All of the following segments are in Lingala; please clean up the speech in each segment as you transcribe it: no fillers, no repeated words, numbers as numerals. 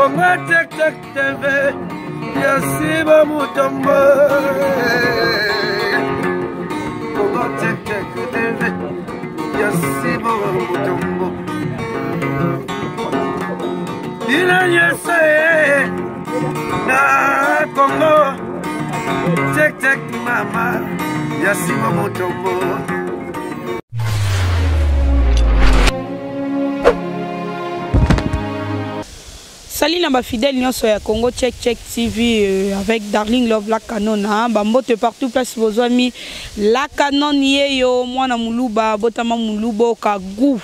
Congo Tek Tek TV ya Siba Mutombo. Congo Tek Tek TV ya Siba Mutombo. Bino nyonso ye na Congo Tek Tek mama ya Siba Mutombo. Salut na ba fidèles nyonso ya Congo Check Check TV euh, avec Darling Love la Canon hein. Ba mbote partout place bozwami la Canon yeyo mwana muluba botama mulubo ka goût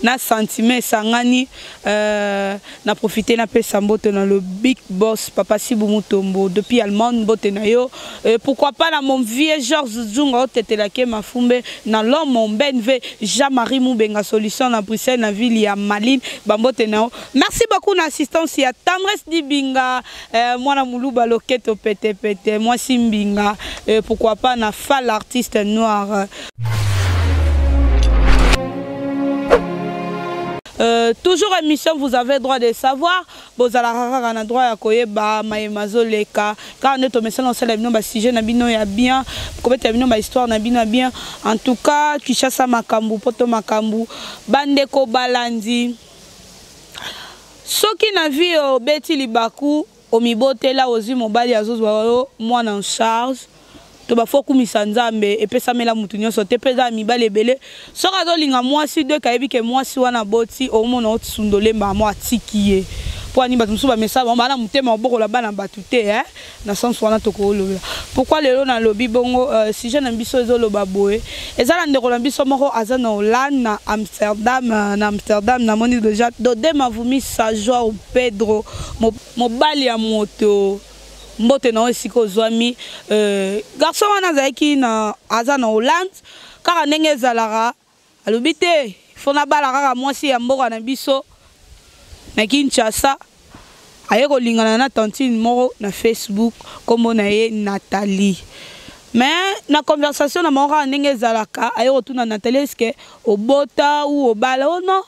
na sentiment esangani euh, na profiter na pesa mbote na le big boss papa Sibu Mutombo depuis Allemagne mbote na yo euh, pourquoi pas na mon vieux Georges Zunga otetelake mafumbe na l'homme mon BNV Jean-Marie Mubenga solution na Bruxelles na ville ya Malines ba mbote na yo. Merci beaucoup na assistance ya Tendresse Dibinga euh, mwana muluba loketo pete pete mwasi mbinga euh, pourquoi pas na Fall artiste noir. Euh, toujours émission vous avez droit de savoir bozalaka kaka na droit ya koyeba maye mazoleka kaka nde tomesana kosala bino basujet na bino ya bien kobetela bino bahistoire na bino ya bien. En tout cas Kinshasa makambu poto makambu bandeko balandi soki na vie obeti libaku omibotela ozwi mobali azozwa yo mwana en charge to bafo kumisa Nzambe epesamela mutu nyonso te mpe eza ya mibali ebele soki azolinga mwasi deke ayebi ke mwasi wana aboti omona osundole mbala atiki ye mpo ani bato mosusu bamesala bango baa na motema obokola bana bato te eh? Na sens wana tokolobela pourquoi lelo nalobi bongo. Euh, sujet na biso ezoloba boye, eza na ndeko na biso moko aza na Hollande, na Amsterdam. Na Amsterdam namoni déjà Dode Mavumi Sajoa Pedro, mobali ya moto, mbote na yo esika ozwami. Euh, garçon wana azalaki na aza na Hollande kaka ndenge ezalaka, alobi te fo nabala kaka mwasi ya mboka na biso na Kinshasa. Aye kolingana na tantine moko na Facebook, nkombo na ye Nathalie. Mais na conversation na bango kaka ndenge ezalaka, aye kotuna Nathalie: eske obota ou obala? O non,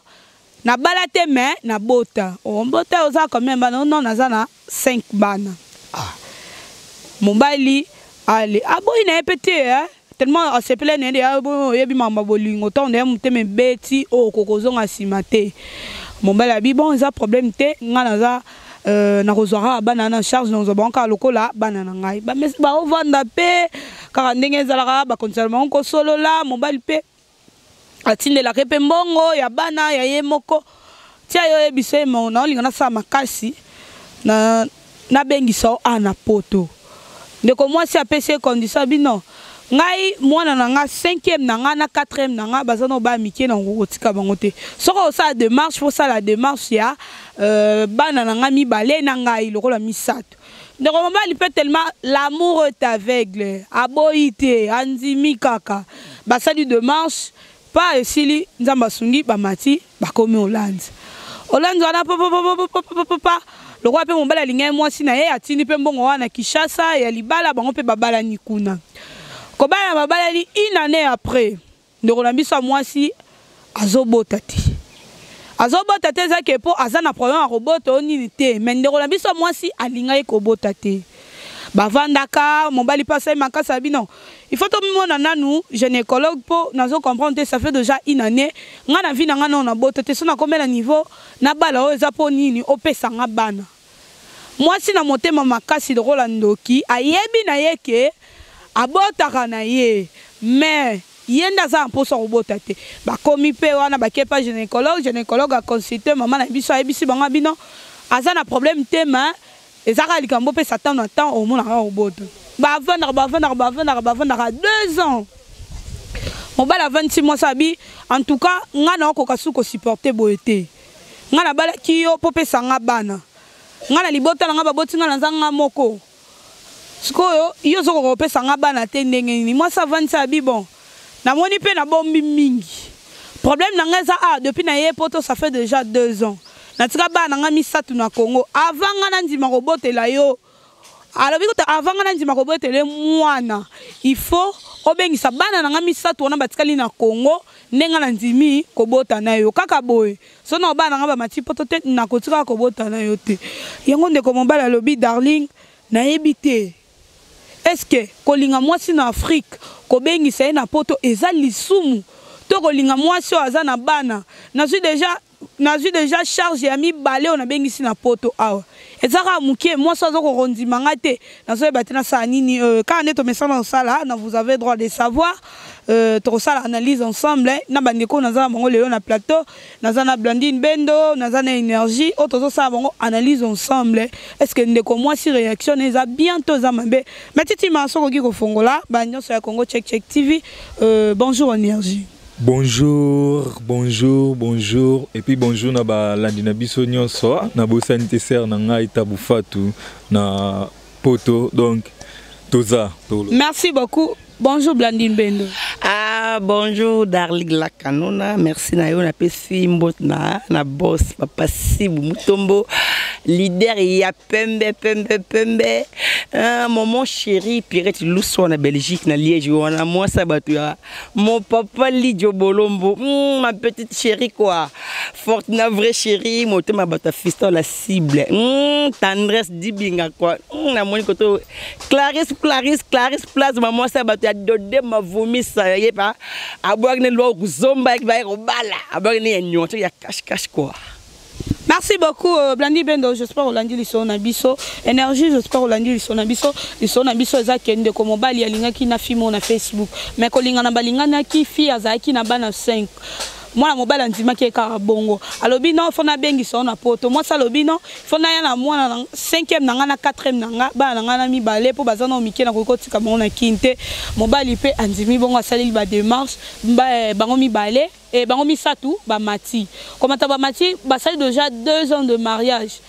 nabala te mais nabota. Obota, oza combien bana? O non, naza na 5 bana. Ah. Mobali ale aboyi na ye mpe te eh? Tellement asepele na ye nde oyebi makambo ya bolingo, ntango na ye motema ebeti oyo okokozonga nsima te. Mobali abi bon, eza problème te, ngai naza euh, nakozwa kaka bana na charge, nakozwa bango kaka lokola bana na ngai. Baovanda mpe kaka ndenge ezalaka, bakontisana bango kosolola, mobali mpe atindelaka ye mpe mbongo ya bana ya ye moko. Tia yo oyebisa ye mo naolinga nasala makasi na nabengisa yo a na poto. Ndeko mwasi apesi ye condition bino: ngai mwana na nga 5e na nga na 4e na nga baza na baya mike, na kotika bango te. Soki osala démarche, fo osala démarche ya bana na nga mibale na ngai lokola misato. Ndeko mobali mpe, tellement l'amour est aveugle, aboyi te, andimi kaka, basali démarche pa esili, Nzambe asungi, bamati, bakomi Hollande. Hollande wana papapapapapapa, lokola mpe mobali alingai mwasi na ye, atindi mpe mbongo wana Kinshasa ya libala. Bango mpe babalani kuna. Kobala, babalani, une année après, ndeko na biso ya mwasi azobota te. Azobota te, eza ke mpo aza na problème ya kobota o nini te, mais ndeko na biso ya mwasi alingaki kobota te. Bavandaka, mobali mpe asali makasi ya bino, il faut tomona nanu gynécologue mpo nazo comprendre te, ça fait déjà une année nga na vie na nga nano nabota te, so nakomela niveau nabala oyo eza mpo nini opesa nga bana. Mwasi na motema makasi lokola ndoki, ayebi na ye ke abotaka na ye, mais ye nde aza na mposa kobota te. Bakomi mpe wana, bake pa gynécologue. Gynécologue aconsulte mama na biso, ayebisi bango bino aza na problème te, mais eza kaka likambo opesa temps na temps omonaka kobota. Bavandaka, bavandaka, bavandaka, bavandaka 2 ans. Mobali avandisi mwasi, abi: en tout cas nga na okoka su kosupporter boye te. Nga nabalaki yo mpo opesa nga bana. Nga na libota na nga baboti nga naza nga moko, sikoyo yo ozokoka kopesa nga bana te, ndenge nini? Mwasi avandisi, abi: bon, namoni mpe nabombi mingi, problème na ngai eza ah, depuis na ye poto, ça fait déjà 2 ans, natika bana na ngai misato na Congo. Avant nga nandima kobotela yo, alobi kuta, avant nga nandima kobotela ye mwana, il faut Obengisa bana na nga misato wana batikali na Congo nde nga nandimi kobota na yo kaka boye. Soki na bana na nga bamati poto te, nakotikala kobota na yo te. Yango ndeko mobali alobi, Darling, nayebi te. Est-ce que kolinga mwasi na Afrique, kobengisa ye na poto eza lisumu? To kolinga mwasi oyo aza na bana, nazwi dejà nazwi dejà charge ya mibale oyo nabengisi na poto awa. Eza kaka moke, mwasi oyo aza kokondima nga te, nazoyeba te nasala nini. Kaka nde tomesana kosala na vous avez droit de savoir. Tokosala analyse ensemble na bandeko naza na bango lelo na plateau. Naza na Blandine Bendo, naza na Energie, oyo tozosala bango analyse ensemble. Est-ce que ndeko mwasi réaction na eza bien to eza mabe? Mais Titi Maso okoki kofongola ba nyonso ya Congo Check Check TV. Bonjour Energie. Bonjour, bonjour, bonjour. Et puis bonjour na ba landi na biso nyonso, na bosani te sœur na ngai Tabu Fatou na poto, donc toza tolo. Merci beaucoup. Bonjour Blandine Bendo. Ah bonjour Darling la Kanona, merci na yo na pesi mbote na na boss papa Sibu Mutombo, leader ya pembe pembe pembe. Ah, mon chéri Pierrette Lusso na Belgique na Liège wana moi ça bato ya mon papa Lidio Bolombo, ma petite chérie quoi. Fortuna vrai chéri, motema bato fiston la cible. Tendresse dibinga quoi. Na moni koto Clarisse, Clarisse, Clarisse Place, maman ça bato ya dode ma vomisa ye pa. Abwaki ne lwa kuzomba ba kobala. Abwaki ne ya nyonso ya cash cash quoi. Merci beaucoup Blandi Bendo, j'espère olandi liso na biso. Énergie, j'espère olandi liso na biso. Liso na biso eza kende ko mobali alingaki na fimo na Facebook. Mais kolinga na balinga na ki fi azalaki na bana 5. Mwana mobali andimaki kaka bongo. Alobi non, faut na bengisa na poto. Moi ça alobi non, faut na ya na mwana na 5e na nga na 4e na nga, bana na nga na mibale po baza na mike na kokotika bango na kinte. Mobali pe andimi bongo asaleli ba démarche, ba bango mibale et bango misatu ba mati. Comment ta ba mati, ba sali déjà 2 ans de mariage.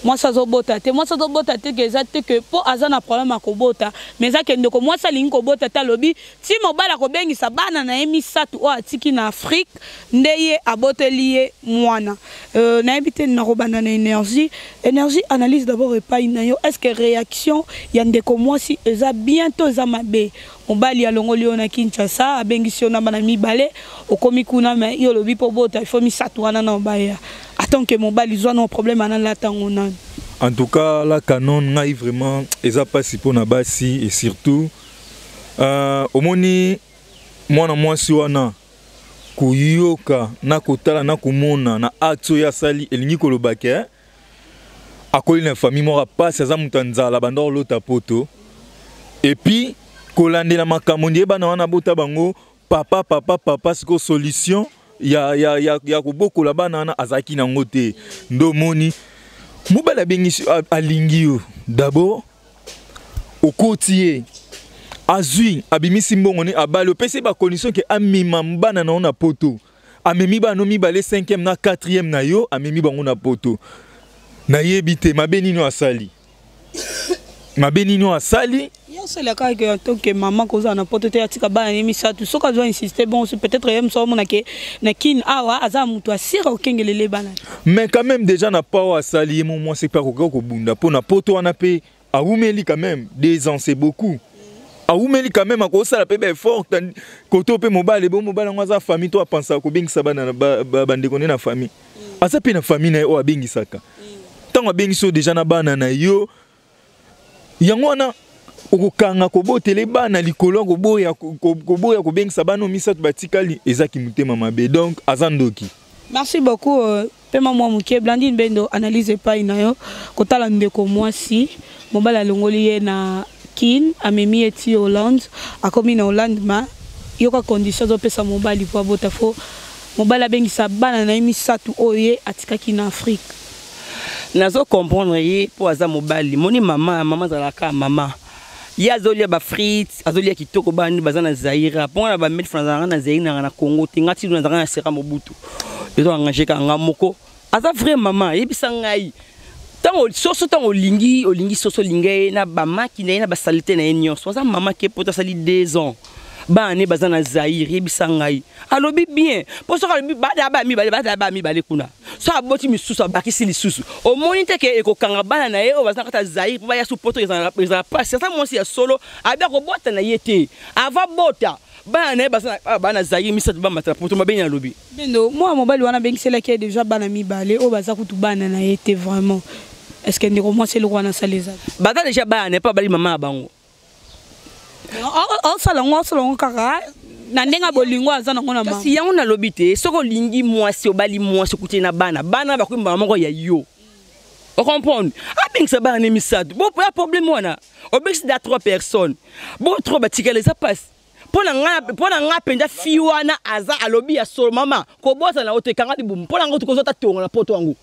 Moi ça zo bota te, moi ça zo bota te que eza te que po aza na problème ya kobota, mais eza ke ndeko moi ça lingi kobota ta lobi ti mobali akobengisa bana na ye misatu oyo atiki na Afrique nde ye aboteli ye mwana. Nayebi te na kobanda na énergie. Énergie analyse d'abord epai na yo. Est-ce que réaction ya ndeko mwasi eza bientôt eza mabe? Mobali alongoli yo na Kinshasa, abengisi yo na bana mibale, okomi kuna mais yo lobi po bota, il faut misatu wana na obaya. En tant que mobali zwa no problème ana la tango nani. En tout cas la canon ngai vraiment eza pasi pona basi et surtout omoni mwana mwasi wana koyoka na kotala na komona na acte oyo asali elingi koloba ke akoli na famille moko pasi aza moto ya nzala banda kolota poto et puis kolandela makambo ndiye bana wana bota bango papa papa papa siko solution ya ya ya ya kobokola bana wana azalaki nango te. Ndomoni mobali abengisi alingi yo d'abord okoti ye azwi abimisi mbongo ne abali opesi ba condition ke amema bana na yo na poto, amemi bana no mibale 5e na 4e na yo amemi bango na poto. Nayebi te mabe nini asali, mabe nini asali. Yo osalaka ke en tant que maman kozala na poto te atika bana ne misato soki azwa insister bon peut-être ye mosu amona ke na kin awa aza moto asira okengelele bana. Mais quand même déjà na pao asali ye mo mwasi mpe akoki kobunda mpo na poto wana mpe awumeli quand même 2 ans c'est beaucoup. Awumeli quand même akosala mpe ba effort koto mpe mobali bo mobali yango aza famille to apensa kobengisa bana na bandeko ne na famille. Aza mpe na famille na ye oyo abengisaka. Ntango abengisi oyo déjà na bana na yo yango wana okokanga kobotele bana likolo koboya koboya kobengisa bana misato batikali ezaki motema mabe donc aza ndoki. Merci beaucoup pema mwa moke Blandine Bendo analyse epai na yo kotala ndeko mwasi mobali alongoli ye na Kin amemi ye ti Hollande akomi na Hollande ma yoka condition azopesa mobali po abota fo mobali abengisa bana na ye misato oyo ye atikaki na Afrique. Nazo comprendre ye po aza mobali moni mama mama azalaka mama ye azolia ba frites azolia kitoko bani baza na Zaire po na ba mille francs na Zaire na Congo te ngati na na Sera Mobutu ezo engager ka nga moko aza vrai mama yebisa ngai tango soso tango olingi olingi soso linga ye na ba maki na ye na ba saleté na ye nyonso aza mama ke po asali 2 ans bana baza na Zaire yebisa ngai alobi bien po soki alobi bada ba mibale bada ba mibale kuna. So aboti misusu, abakisi lisusu, omoni te ke ekokanga bana na ye oyo baza na kati ya Zaire mpo baya su Poto, ezala pasi. Aza mwasi ya solo, abi akobota na ye te. Ava bota bana na ye, baza bana Zaire misato, bamatala Poto mabeni. Alobi Bendo, mwana mobali wana abengiselaki ye déjà bana mibale oyo baza kutu bana na ye te. Vraiment, est ce que ndeko mwasi, eloko wana asala eza? Baza déjà bana na ye mpo abali mama ya bango. Osala yango kaka na ndenge ya bolingo aza nango na mama. Kasi yango nalobi te, soki olingi mwasi, obali mwasi, okuti na bana, bana bakomi mbala moko ya yo, ocomprendre? Abengisa bana ne misato, bo ya problème wana, obengisi da trois personnes, bo trois batikala, eza pasi mpo na nga mpenza. Fi wana aza alobi ya solo, mama kobota na yo te, ekanga libumu. Mpo na nga tokozwa ta tonga na Poto yango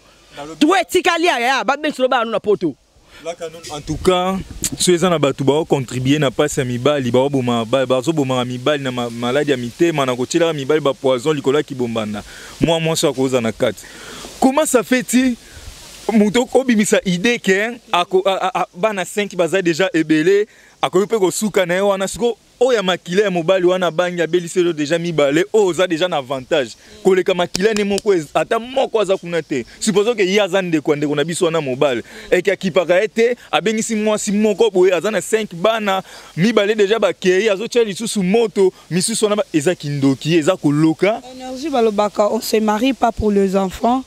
to etikali aya, babengisa lo bana na Poto. En tout cas, so eza na bato baocontribue na mpasi ya mibali, bazobomaka mibali na maladi ya mitema, na kotielaka mibali bapoison likolo ya kibombanda, mwa mwasi akoza na kati. Comment ça fait ti moto obimisa idée ke bana 5 baza déjà ebele, akoki mpe kosuka na ye wana? Siko oyo ya makila ya mobali wana abangi, abelisi yo déjà mibale, oyo oza déjà na avantage koleka makila ne moko, ata moko aza kuna te. Supposons ke ye aza ndeko ya ndeko na biso wana mobali, eke akipaka ye te, abengisi mwasi moko boye aza na 5 bana, mibale déjà bakei, azotia lisusu moto misusu wana, eza kindoki, eza koloka. Énergie balobaka, on se marie pas pour les enfants.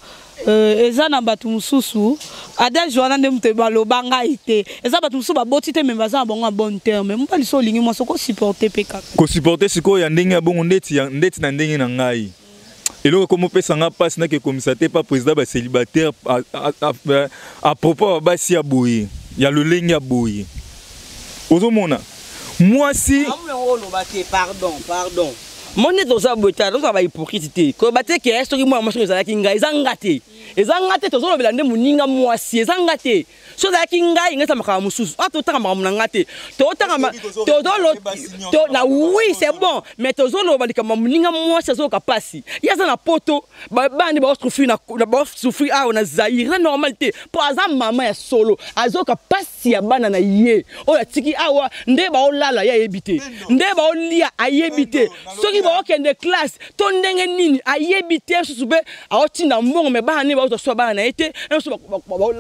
Eza na bato mosusu, adage wana nde moto baloba ngai te. Eza bato mosusu baboti te, me baza na bango ya bon terme. Mobali so olingi mwasi, okosupporte mpe kaka. Kosupporte sikoyo ya ndenge ya bongo, ndeti na ndenge na ngai, eloko ekomopesa nga mpasi, nake ekomisa te pa président bacélibataire à propos ya basi ya boye, ya lolenge ya boye. Ozomona mwasi. Oloba te, pardon, pardon. Mo nde toza boye, tala, tozala bahypocrite te. Koyeba te ke soki mwana mwasi ezalaki ngai, eza nga te, eza nga te. Tozolobela nde moninga mwasi, eza nga te. So ezalaki ngai, ngai eza makambo mosusu. A totanga makambo na nga te, totanga na oui, c'est bon, mais tozoloba likambo ya moninga mwasi. Azoyoka mpasi, ye aza na Poto, bani baosouffrir awa na Zaire, eza normal te. Mpo aza mama ya solo, azoyoka mpasi ya bana na ye oyo atiki awa. Nde baolala, ye ayebi te, nde baolia, ayebi te soki baokende classe to ndenge nini, ayebi te. Susu mpe aotinda mbongo, me bana nde baozwa so bana na ye te. Mosusu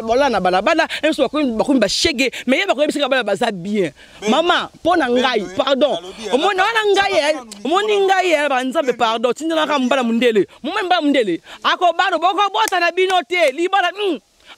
balala na balabala, mosusu bakomi bashege, me ye bakoyebisaka bana baza bien. Mama, mpo na ngai, pardon, omoni wana ngai, omoni ngai, banzambe, pardon, tindelaka mbala mondele, momoni mbala mondele akobana, bokobota na bino te libala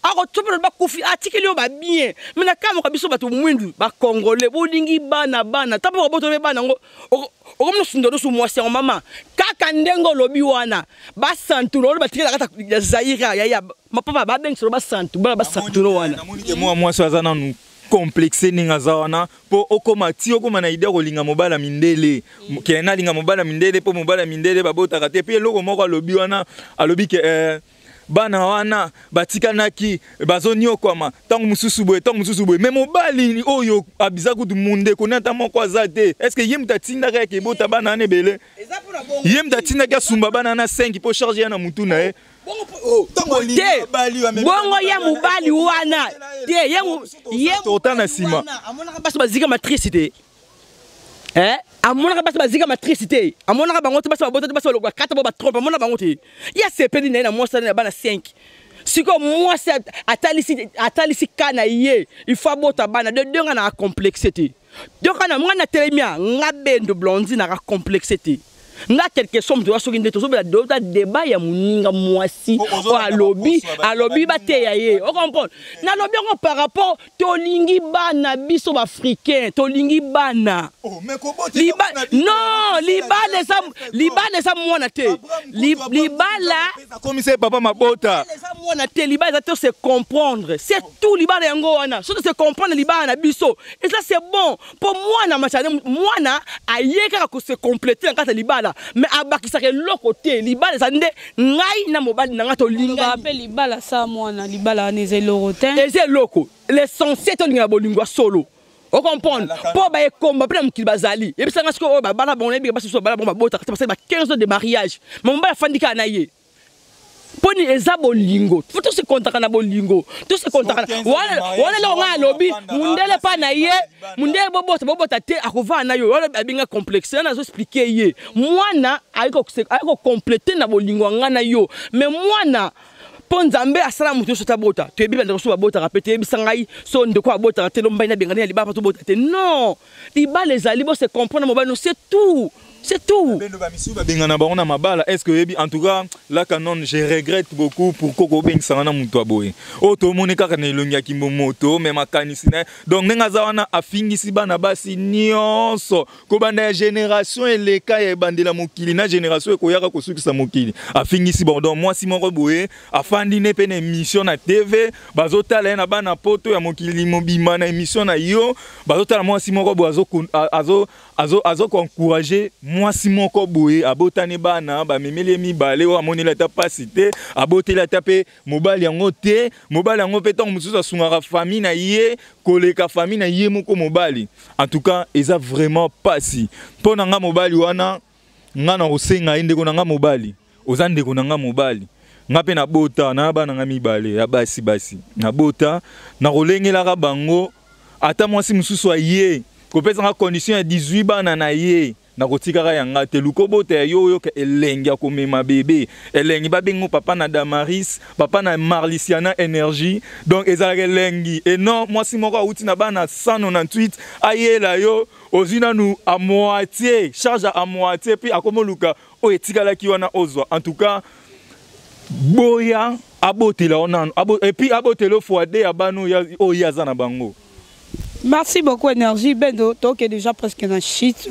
akotopela bakufi, atikeli yo babien. Me na kamaka biso bato mwindu, bacongolais, bolingi bana bana ta mpo kobota mpe bana yango, okomi nosunga nosu mwasi yango. Mama, kaka ndenge olobi wana, basantuno oyo batikela kata ya Zaire, yaya mapapa, babengiselo basantu bana, basantuno wana. Mwa mwasi aza nanu complexe ndenge aza wana, mpo okóma ti okóma na idée kolinga mobali ya mindele, ke nalinga mobali ya mindele mpo mobali ya mindele babotaka te. Mpe eloko moko alobi wana, alobi ke bana wana batikanaki, bazoniokwama ntango mosusu boye, ntango mosusu boye. Me mobali oyo abiza kutu mundeko ne ata moko aza te. Est ce que ye moto atindaka yake ebota bana wana ebele? Ye moto atindaki asumba bana wana 5 mpo charge ya na mutu na ye? Te, bongo ye mobali wana te, ye tota na nsima. Amonaka basi bazika matrice te, amonaka basi bazika matrice te, amonaka bango te, basi babota te, basi bakata bo batrompe, amona bango te. Ye asepeli na ye na mwasi na bana 5. Sikoyo mwasi atalisi ka na ye, il faut abota bana de deux. Nga na complexe te, donc na nga natelemi a nga Bendo Blondi, naka complexe te. Nga quelque somme toza, soki nde tozobela dota débat ya moninga mwasi oyo alobi bateya ye, ocomprendre? Nalobi yango par rapport tolingi bana, biso baafricain tolingi bana. Non, libala eza mwana te, libala Akomisa papa mabota. Eza mwana te, libala eza te se comprendre, c'est tout. Libala yango wana, soki se comprendre, libala na biso eza, c'est bon. Mpo mwana masane, mwana aye kaka kose compléter na kati ya libala, mais abakisaka eloko te. Libala eza nde ngai na mobali na ngai tolingani. Mpe libala sa mwana, libala wana eza eloko te. Eza eloko, l'essentiel tolinga bolingo ya solo, ocomprendre? Mpo baekomba mpe na mokili bazali. Yebisanga sikoyo, oyo babala bango, nayebika basi mosusu babala bango, babotaka te, basali ba 15 ans de mariage, mais mobali afandi kaka na ye. Mponi eza bolingo, fo tosekontaka na bolingo, tosekontaka wana. Eloko ngai alobi, mundele mpa na ye, mundele bobota bobota te, akovanda na yo. Wana abenga complexe wana, azoexpliquer ye mwana ayi kocomplete na bolingo ya ngai na yo, mais mwana Mpo Nzambe asala moto nyonso tabota. Toyebi bandeko mosusu babotaka mpe toyebisa ngai so ndeko abotaka te lombai na bengani ya libala mpo tobota te. Non, libala ezali bo se comprendre mobali no, c'est tout. C'est tout. Bendo ba misusu babengana bango na mabala. Est-ce que oyebi? En tout cas, la canon, je regrette beaucoup pourquoi kobengisanga na moto ya boye. Oyo tomoni kaka na elongi ya kimbomoto, mais makanisi na ye. Donc ndenge aza wana afingisi bana basi nyonso kobanda ya génération eleka ya ebandela mokili na génération ekoyaka kosukisa mokili, afingisi bango. Donc mwasi moko boye afandi ne mpe na émission na TV, bazotala ye na bana poto ya mokili mobimba na émission na yo, bazotala mwasi moko boye azo koencourage mwasi moko boye abotani bana, bamemeli ye mibale oyo amoneli ata pasi te, aboteli ata mpe mobali yango te. Mobali yango mpe ntango mosusu asungaka famille na ye koleka famille na ye moko mobali. En tout cas, eza vraiment pasi mpo na nga. Mobali wana, nga na kosenga ye, ndeko na nga mobali, oza ndeko na nga mobali, nga mpe nabota na bana nga mibale ya basi basi, nabota, nakolengelaka bango. Ata mwasi mosusu aye kopesanga condition ya 18 bana na ye, nakotikaka yanga te. Luka obota ya yo, oyoka elengi ya komema bebe, elengi babengo papa na Damaris, papa na Marlisiana Énergie. Donc ezalaka elengi. E non, mwasi moko awuti na bana 198, ayela yo, ozwi nanu à moitié charge, à moitié, puis akomoluka oyo etikalaki wana ozwa. En tout cas, boya abotela yo nanu et puis abotela yo fois deux ya bana oyo ye aza na bango. Merci beaucoup, Énergie Bendo. Toke déjà presque na shit.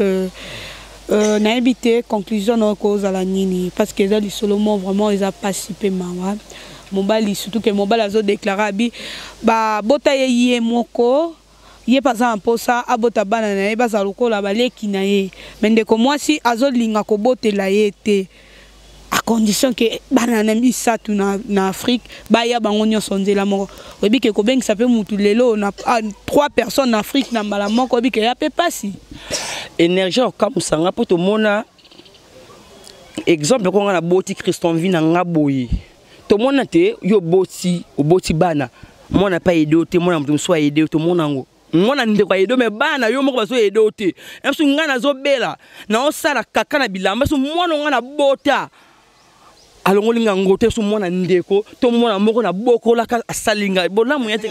Nayebi te conclusion na kozala nini, parce que eza lisolo mo vraiment eza pasi mpe mawa. Mobali, surtout ke mobali azodéclare abi babota ye ye moko, ye mpe aza na mposa abota bana na ye bazala lokola baleki na ye, me ndeko mwasi azolinga kobotela ye te, à condition ke bana na misato na Afrique baya bango nyonso nzela moko. Oyebi ke kobengisa mpe mutu lelo na trois personnes na Afrique na mbala moko, oyebi ke ya mpe pasi. Énergie okamusanga mpo tomona exemple ko nga naboti Christian Vi na nga boye, tomona te yo oboti, oboti bana, mwana mpe aide yo te, mwana moto mosusu aide yo, tomona yango, mwana ndeko aide, me bana yo moko bazoyede yo te. Mosu ngai nazobela, naosala kaka na bilamba, so mwana ngai nabota alongoli nga ngo te, so mwana ndeko to mwana moko nabokolaka asali ngai bolamu ya te.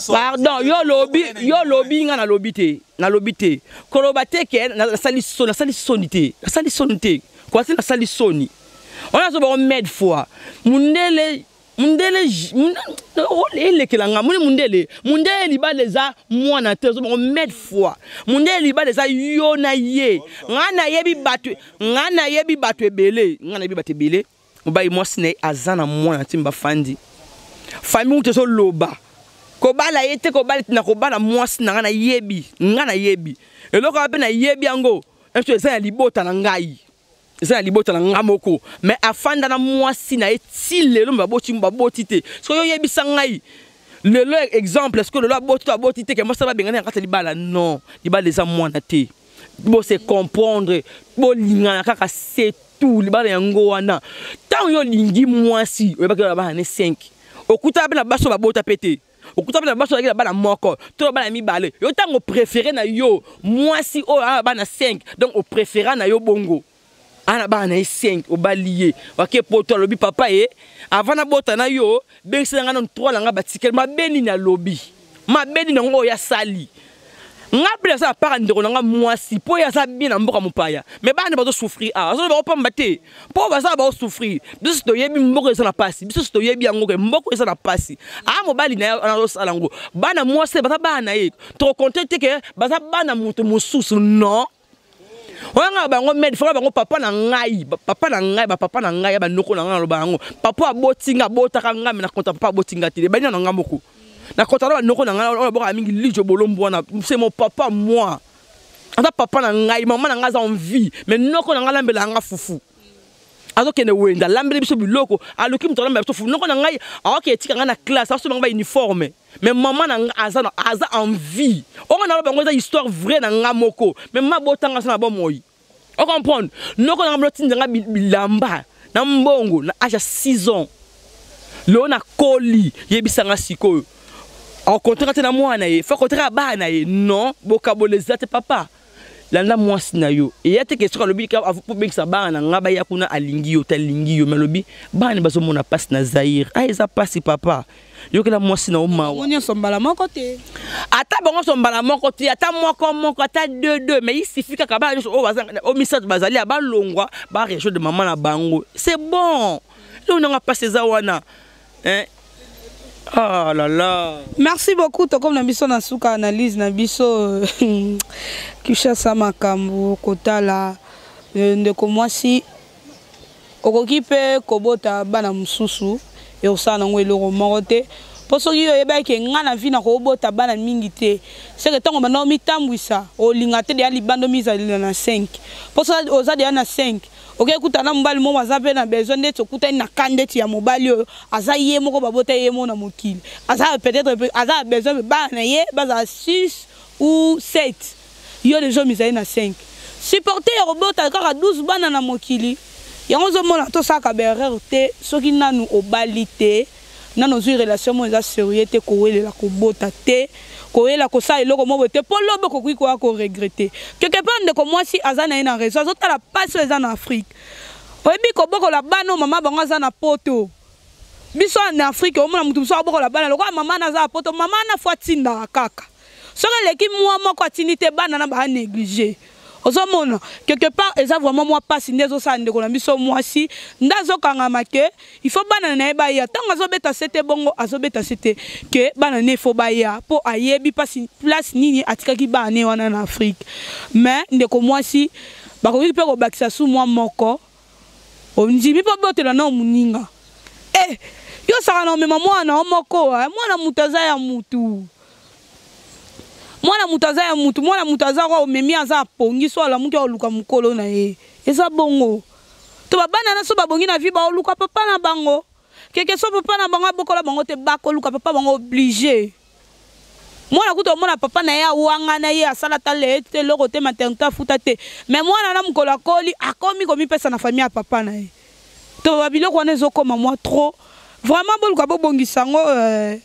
Pardon, yo lobi, yo lobi, nga nalobi te, nalobi te, koloba te ke nasali soni, nasali soni te, nasali soni te, kwa te nasali soni wana. Azoba ngo mede fois mundele, mundele elekela nga moni mundele, mundele libala eza mwana te. Ozobango mede fois mundele libala eza yo na ye. Nga nayebi bato, nga nayebi bato ebele, nga nayebi bato ebele, mobali mwasi na ye aza na mwana ntimba, bafandi famille mutu ezoloba kobala ye te, kobala te, na kobala mwasi na nga. Nayebi, nga nayebi eloko wana mpe nayebi yango eza ya libota na ngai, eza na libota na nga moko, mais afanda na mwasi na ye ti lelo, me baboti, baboti te. Soki oyebisa ngai lelo exemple, ce que lelo aboti to aboti te, ke mwasi babengani na kati ya libala, non, libala eza mwana te. Bose comprendre, bolingana kaka, c'est tout. Libala yango wana. Ntango yo olingi mwasi, oyebaki na bana ne 5, okutana mpe na basi oyo babota mpe te, okuta mpe na basi oyo na bana moko to na bana mibale. Yo ntango opréféré na yo mwasi oyo aa bana 5, donc opréféra na yo bongo ana bana na ye 5, obali ye, wake poto, alobi papa ye avant nabota na yo, bengisela ngai nano 3 na ngai batikeli. Mabe nini alobi? Mabe nini yango oyo asali? Nga mpe naza na part ndeko na nga mwasi mpo ye aza bien na mboka mopaya, mais bana bazosouffrir awa, azoloba opamba te mpo baza baosouffrir. Biso so toyebi mboka eza na pasi, biso so toyebi yango ke mboka eza na pasi. Aa mobali na ye azosala yango, bana mwasi baza bana na ye, tokokonte te ke baza bana moto mosusu, non. Wana bango mede faka bango papa na ngai, papa na ngai, bapapa na ngai ya banoko na ngai, naloba yango, papa aboti nga, abotaka ngai, me nakonta papa aboti nga te, ebandi na nga moko, nakota na banoko na ngai oyo nabokaka mingi, Lijo Bolombo wana, c'est mon papa, moi aza papa na ngai, mama na ngai aza en vie, mais noko na ngai alambelaka nga fufu, azokende wenda, alambeli biso biloko, aluki moto alambela biso fufu. Noko na ngai aoke etika ngai na classe, asomba ngai bauniforme, mais mama na nga aza en vie. Oyo naloba bango eza histoire vraie na nga moko, mais mama abotanga aza na bomoi, ocomprendre? Noko na nga mlotinda nga bilamba na mbongo na age ya 6 ans. Lelo nakoli, yebisanga sikoyo, akontaka te na mwana ye, fa kontaka bana na ye? Non, bokabola eza te, papa. Landa mwasi na yo. Eya te ke soki alobi ka obengisa bana na nga baya kuna alingi yo te alingi yo mais alobi bana bazomona pasi na Zaïre. Ah eza pasi papa. Yokela mwasi na yo mawa. Bango nyonso mbala moko te. Ata bango nyonso mbala moko te, ata moko moko, ata deux deux, mais il suffit kaka bana nyonso oyo baza oyo misato bazali ya balongwa ba rejoindre mama na bango. C'est bon. Lelo nanga pasi eza wana. Hein? Ah là là. Merci beaucoup tokomi na biso na suka analyse na biso Kinshasa makambo kotala euh, ndeko mwasi okoki mpe kobota bana mosusu ekosala nango eloko moko te mpo soki yo oyebaki ke ngai na vie nakobota bana mingi te seke ntango banda omitambwisa olinga te deya libanda omizalela na 5 mpo soki oza deya na 5 Oke kuta na mobali moko aza pe na besoin ndeti okutani na cas ndeti ya mobali oyo aza ye moko babota ye moko na mokili aza peut-être aza na besoin bana na ye bazala 6 ou 7 yo deja omizali na 5 supporter ya kobota kaka 12 bana na mokili yango ozomona tosalaka ba erreur te soki nanu obali te nanu ozui relation moko eza serieux te kowelela kobota te koyela kosala eloko moko boye te mpo lobi okoki koya ko regretter quelque part ndeko mwasi aza na ye na raison azotala mpasi oyo eza na Afrique oyebi kobokola bana oyo mama bango aza na poto biso na Afrique omona moto mosusu abokola bana lokola mama na aza na poto mama na fo atindaka kaka soki eleki mwa moko atindi te bana na ba néglige ozomona quelque part eza vraiment mwa mpasi nde ezosala ndeko na biso mwasi nde azokangama ke il faut bana na ye baya ntango azobeta sete bongo azobeta sete ke bana ne faut baya mpo ayebi mpasi place nini atikaki bana ne wana na Afrique mais ndeko mwasi bakoki mpe kobakisa su mwa moko ondimi mpo botela nao moninga eh yo osaka na omema mwana na yo moko eh, mwana moto aza ya mutu mwana moto aza ya mutu mwana moto aza kwa omemi aza apongi so alamuki aoluka mokolo na ye eza bongo to babana na so babongi na vie baoluka papa na bango keke so papa na bango abokola bango te bakoluka papa bango oblige mwana kutu omona papa na ye awangana ye asala ata leye te eloko te maternité afuta te mais mwana na mokolo akoli akomi komipesa na famille ya papa na ye to babiloko wana ezokoma mwa trop vraiment boluka bobongisa yango euh,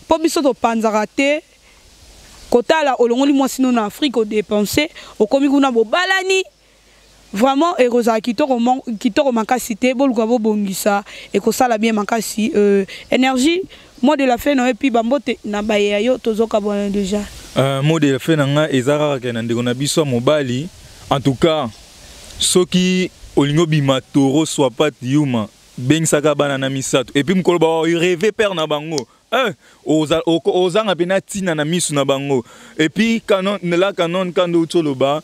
mpo biso topanzaka te kotala olongoli mwasi no na afrike odepense okomi kuna bobalani Vraiment ekozala kitoko kitoko makasi te boluka bobongisa ekosala bien makasi euh, energie mot de la fin na yo epuis bambote na baye ya yo tozokabwana deja. Euh, mot de la fin na nga eza kaka ke na ndeko na biso ya mobali en tout cas soki olingi obima taureau soit pat yuma bengisaka bana na misato epuis mokolo ba reve père na bango Eh, ozanga mpena ntina na misu na bango epuis canon la canon kando outi oloba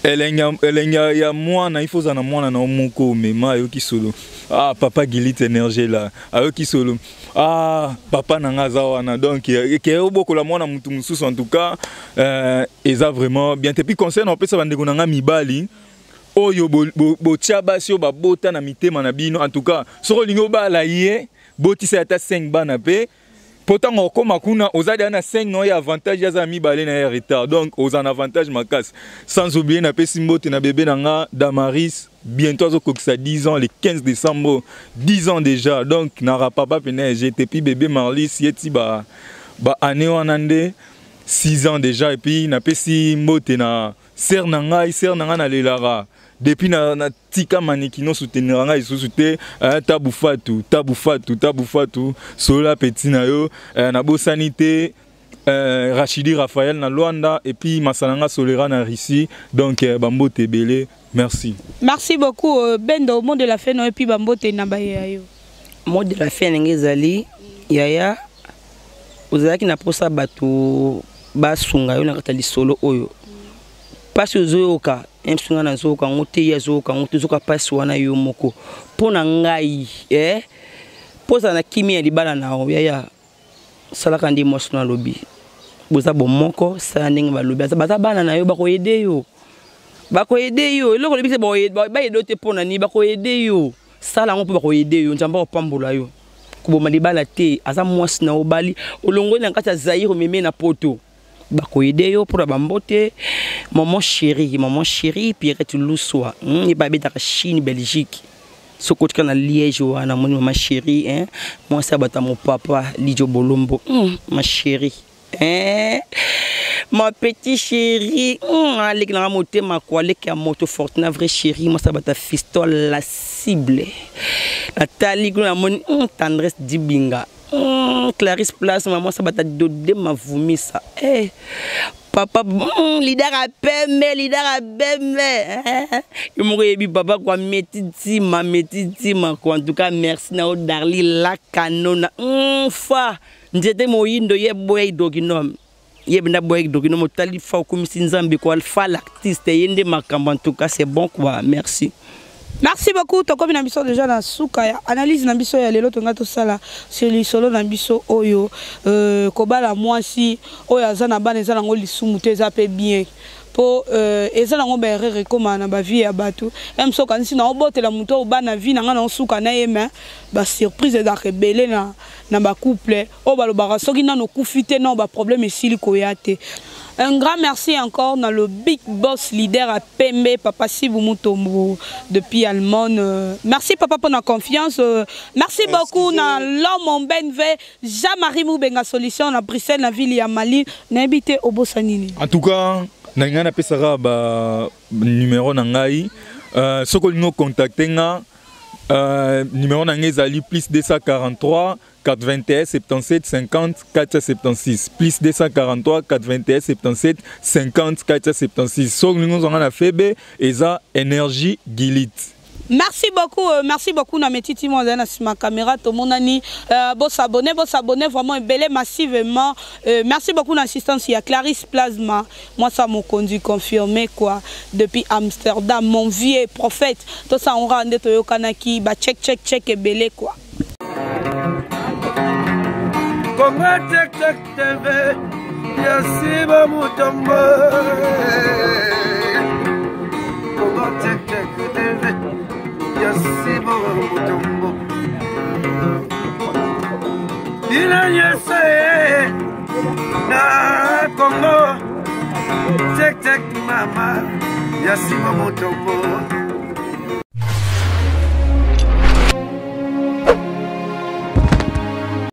elengi ya mwana il faut ozala na mwana na yo moko omema ayoki solo ah papa gilit énergie la ayoki solo ah papa na nga aza wana donc ke obokola mwana motu mosusu en tout cas euh, eza vraiment bien te puis conseil na opesa bandeko na nga mibali oyo botia basi oyo babota na mitema na bino en tout cas soki olingi obala ye botisa ata 5 bana pe po ntango okoma kuna oza deja na 5 na oyo avantage aza mibale na ye retard donc oza na avantage makasi sans oublier napesi mbote na bebe na nga damaris bientôt azokokisa 10 ans le 15 décembre 10 ans déjà donc nara papa pene ya jete puis bebe marlis ye ti ba, ba année wana nde 6 ans déjà et puis napesi mbote na sœur na ngai sœur na ngai nalelaka depuis na, na tika manekino soutenir ngai lisusu te eh, tabu fatu tabu fatu tabu fatu solola petit na yo eh, nabosani te eh, Rachidi Raphaël na Luanda et puis Masalanga Solera na Russie donc eh, bambote ebele merci merci beaucoup euh, Bendo mot de la fin et puis bambote na baye yo mot de la fin ndenge ezali yaya ozalaki na mposa bato basunga yo na kati ya lisolo oyo mpasi ozoyoka mso ngai nazoyoka yango te ye azoyoka yango te ozoyoka mpasi wana yo moko mpo na ngai eh? mpo ozala na kimia ya libala na yo yaya salaka nde mwasi no alobi boza bomoko sala ndenge balobi baza bana na yo bakoyede yo bakoyede yo eloko olobi te bayede yo te mpo na nini bakoyede yo sala yango mpo bakoyede yo nzambe akopambola yo koboma libala te aza mwasi na obali olongoli na kati ya zaire omemi na poto bakoyede yo mpona bambote maman chérie maman chérie pierrette luswa hmm, ye babetaka chine belgique soki otika na liège wana moni mama chérie hein? mwasi ya bato ya mopapa lidio bolombo hmm, ma chérie eh? Ma petit chéri, aleki nanga motema kwa leki ya moto Fortuna vrai chéri, moi ça bata fistole la cible. Natali kuna namoni Tendresse Dibinga. Clarisse Place, maman ça bata dode mavumisa. Eh papa, leader a pembe, leader a bembe. Yo moko yebi papa kwa meti tima quoi. En tout cas merci na o Darly la canona. Fa nzete moyindo ye boy dokinom. Ye benda boy dokinom otali fa okumisi nzambe quoi, fa l'artiste yende makambo. En tout cas c'est bon quoi, merci. Merci beaucoup. Tokomi na biso déjà na suka ya analyse na biso ya lelo tonga tosala sur lisolo na biso oyo kobala mwasi oyo aza na bana eza nango lisumu te, eza pe bien po eza nango ba erreur ekoma na ba vie ya bato. Même soki okanisi na obotela moto oyo bana vie na nga na osuka na ye, mais ba surprise ezalaka ebele na ba couple oyo balobaka soki nano okufi te, non, ba problème esili koya te. Un grand merci encore dans le big boss leader à Pembe, Papa Sibou Mutombo depuis Allemagne. Merci papa pour la confiance. Merci beaucoup dans l'homme en BNV, Jean-Marie Moubenga Solution à Bruxelles, la ville ya Mali. N'habité au Bossanini. En tout cas, na nga pesara ba numéro na ngai. Soko lingo contacter nga, numéro na ngai ezali plus 243 81 77 50 476, plus 243 81 77 50 476. Soki olingi ozwanga na Febe, eza énergie Gilit. Merci beaucoup, merci beaucoup na metiti mo na sima caméra to monani, bo s'abonner, bo s'abonner vraiment belé massivement. Merci beaucoup na assistance ya Clarisse Plasma, moi ça mon conduit confirmé quoi depuis Amsterdam, mon vieux prophète. Tout ça on rende to yokanaki ba check check check belé quoi. Congo Check Check TV, Yasiba Mutombo. Congo Check Check TV, Yasiba Mutombo. Ina nyese na Congo Check Check mama, Yasiba Mutombo.